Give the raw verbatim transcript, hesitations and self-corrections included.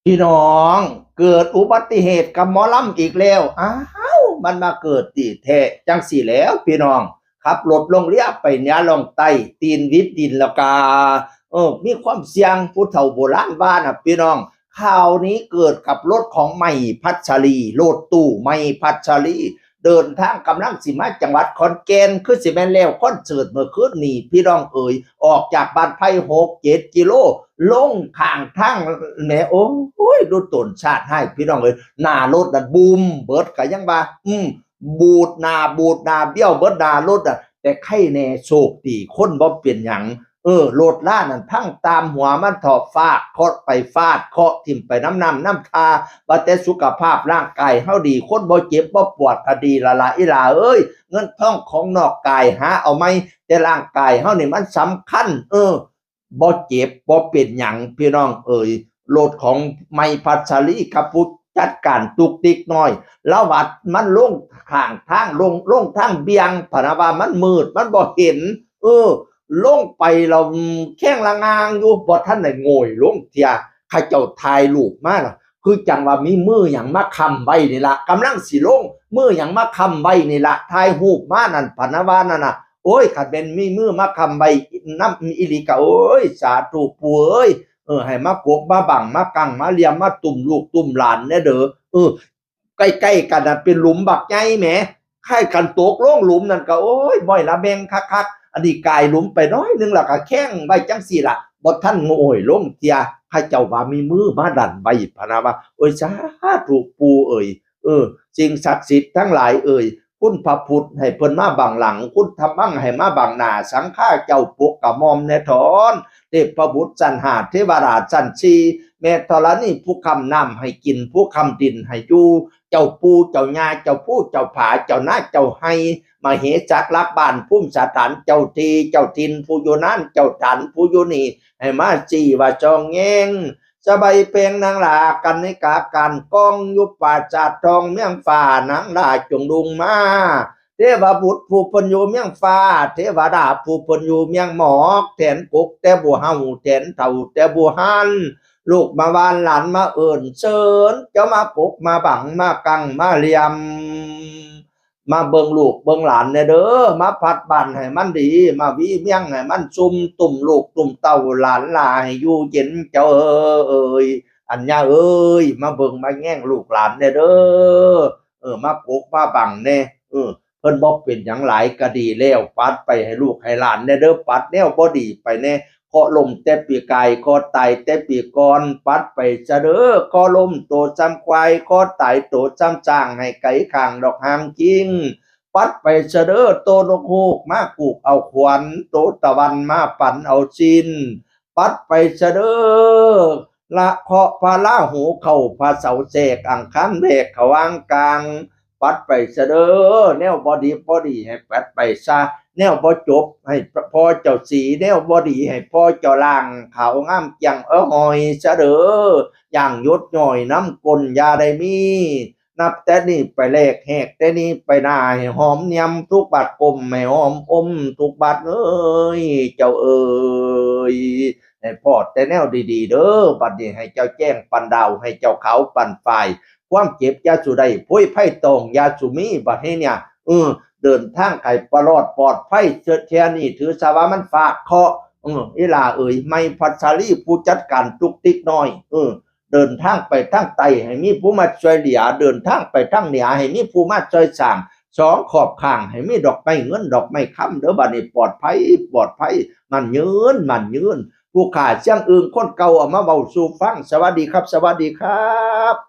พี่น้อง เกิดอุบัติเหตุกับหมอลำอีกแล้ว อ้าว มันมาเกิดที่แท้จังสี่แล้วพี่น้อง ขับรถลงเลียไปเหนือล่องใต้ ตีนวิดดินแล้วกา เออ มีความเสี่ยง ผู้เฒ่าโบราณว่าน่ะพี่น้อง ข่าวนี้เกิดกับรถของใหม่พัชรี รถตู้ใหม่พัชรี เดินทางกำลังสิมาจังหวัดขอนแก่น คือสิแม่นแล้วคอนเสิร์ตเมื่อคืนนี้ พี่น้องเอ๋ย ออกจากบ้านไผ่หกเจ็ดกิโล ลงข้างทาง แหม โอ้ย ดูตนชาติให้พี่น้องเอ๋ย หน้ารถนั่นบุมเบิด ก็ยังว่า อืม บูดหน้า บูดหน้า เบี้ยวเบิดหน้ารถอ่ะ แต่ไข้แน่โชคดี คนบ่เป็นหยัง เออ รถลานั่นพังตามหัวมันเถาะ ฟาดเคาะไป ฟาดเคาะถิ่มไปน้ำน้ำน้ำทา ว่าแต่สุขภาพร่างกายเฮาดี คนบ่เจ็บบ่ปวดก็ดีละละอีหล่าเอ้ย เงินทองของนอกกายหาเอาไหม แต่ร่างกายเฮานี่มันสำคัญ เออ บ่เจ็บบ่เป็นหยังพี่น้องเอ๋ย รถของไมค์พัชรีกับผู้จัดการตุกติกน้อย แล้ววัดมันลงข้างทาง ลง ลงทางเบี่ยง พะนะว่ามันมืด มันบ่เห็น เออ ลงไปแล้ว อืม แข้งละงางอยู่ บ่ทันได้โง่ยลงเทื่อ เขาเจ้าถ่ายรูปมาแล้ว คือจังว่ามีมือหยังมาค้ำไว้นี่ละ กำลังสิลง มือหยังมาค้ำไว้นี่ละ ถ่ายรูปมานั่น พะนะว่านั่นน่ะ โอ้ย คันแม่นมีมือมาค้ำไว้นำอีหลีกะ โอ้ย สาธุปู่เอ้ย เออ ให้มากกมาบัง มากัง มาเหลี่ยม มาตุ้มลูกตุ้มหลานแน่เด้อ เออ ใกล้ๆกันน่ะเป็นหลุมบักใหญ่แหม ใครคันตกลงหลุมนั่นก็ โอ้ย บ่อยละแม่งคักๆ อันนี้กายหลุมไปน้อยนึงแล้วก็แข้งไว้จังซี่ล่ะ บ่ทันโง่ยลงเทื่อ เขาเจ้าว่ามีมือมาดันไว้ พะนะว่า โอ้ย สาธุปู่เอ้ย เออ สิ่งศักดิ์สิทธิ์ทั้งหลายเอ่ย คุณพระพุทธให้เพิ่นมาบังหลัง คุณธรรมังให้มาบังหน้า สังฆาเจ้าปกกระหม่อมแน่ทอน เทพบุตรชั้นห้า เทวดาชั้นสี่ แม่ธรณีผู้ค้ำน้ำให้กิน ผู้ค้ำดินให้อยู่ เจ้าปู่เจ้าย่า เจ้าภูเจ้าผา เจ้านาเจ้าไฮ่ มเหสักลักบ้าน ภูมิสถาน เจ้าที่เจ้าถิ่น ผู้อยู่นั่นเจ้าฐาน ผู้อยู่นี่ ให้มาจี้ว่าจองแยง สบายแปงนางหลากันนิกาการกอง อยู่ปราสาททองเมืองฟ้า นางหลาจงลุงมา เทวบุตรผู้เพิ่นอยู่เมืองฟ้า เทวดาผู้เพิ่นอยู่เมืองหมอก แทนกกแต่บ่เฮา แทนเฒ่าแต่บ่หัน ลูกมาหวานหลานมาเอิ้นเชิญ เจ้ามากกมาบัง มากัง มาเหลี่ยม มาเบิ่งลูกเบิ่งหลานแน่เด้อ มาพัดบ้านให้มันดี มาวีเมืองให้มันซุ่ม ตุ้มลูกตุ้มเต้าหลานหลาให้อยู่เย็นเจ้าเอ้ย อันย่าเอ้ย มาเบิ่งมาแยงลูกหลานแน่เด้อ เออ มากกมาบังแน่ เออ เพิ่นบ่เป็นหยังหลายก็ดีแล้ว ปัดไปให้ลูกให้หลานแน่เด้อ ปัดแนวบ่ดีไปแน่ เคราะห์ล้มแต่ปีกาย เคราะห์ตายแต่ปีก่อน ปัดไปซะเด้อ เคราะห์ล้มโตซ้ำควาย เคราะห์ตายโตซ้ำช้าง ให้ไกลข้างดอกหางคิง ปัดไปซะเด้อ โตนกฮูกมากูกเอาขวัญ โตตะวันมาปันเอาสิ้น ปัดไปซะเด้อ ละเคราะห์พระราหูเข้าพระเสาแทรก อังคารแทรกเขาวางกลาง ปัดไปซะเด้อ แนวบ่ดีบ่ดีให้ปัดไปซะ แนวบ่จบให้พ่อเจ้าสี แนวบ่ดีให้พ่อเจ้าล่าง ขาวงามเกลี้ยงเอ้อหอยซะเด้อ อย่างหยดหย่อยน้ำก้นอย่าได้มี นับแต่นี้ไปแลกแหกแต่นี้ไปหน้าให้หอมเนียมทุกบาท ก้มให้หอมอมทุกบาทเอ้ย เจ้าเอ้ย ให้พอดแต่แนวดีๆ เด้อ บัดนี้ให้เจ้าแจ้งปันดาว ให้เจ้าขาวปันฝ่าย ความเจ็บอย่าสู่ได้ โพยภัยต้องอย่าสู่มี บัดนี้เนี่ย เออ เดินทางไกลปลอดปลอดภัย เทื่อนี้ถือซะว่ามันฟาดเคราะห์ เออ อีหล่าเอ๋ย ไมค์พัชรีผู้จัดการตุกติกน้อย เออ เดินทางไปทางใต้ให้มีผู้มาช่วยเหลือ เดินทางไปทางเหนือให้มีผู้มาช่วยสร้าง สองขอบข้างให้มีดอกไม้เงินดอกไม้คำ เด้อ บัดนี้ปลอดภัย ปลอดภัย มั่นยืน มั่นยืน ผู้ข้าเสียงอึ่งคนเก่าเอามาเว้าสู่ฟัง สวัสดีครับ สวัสดีครับ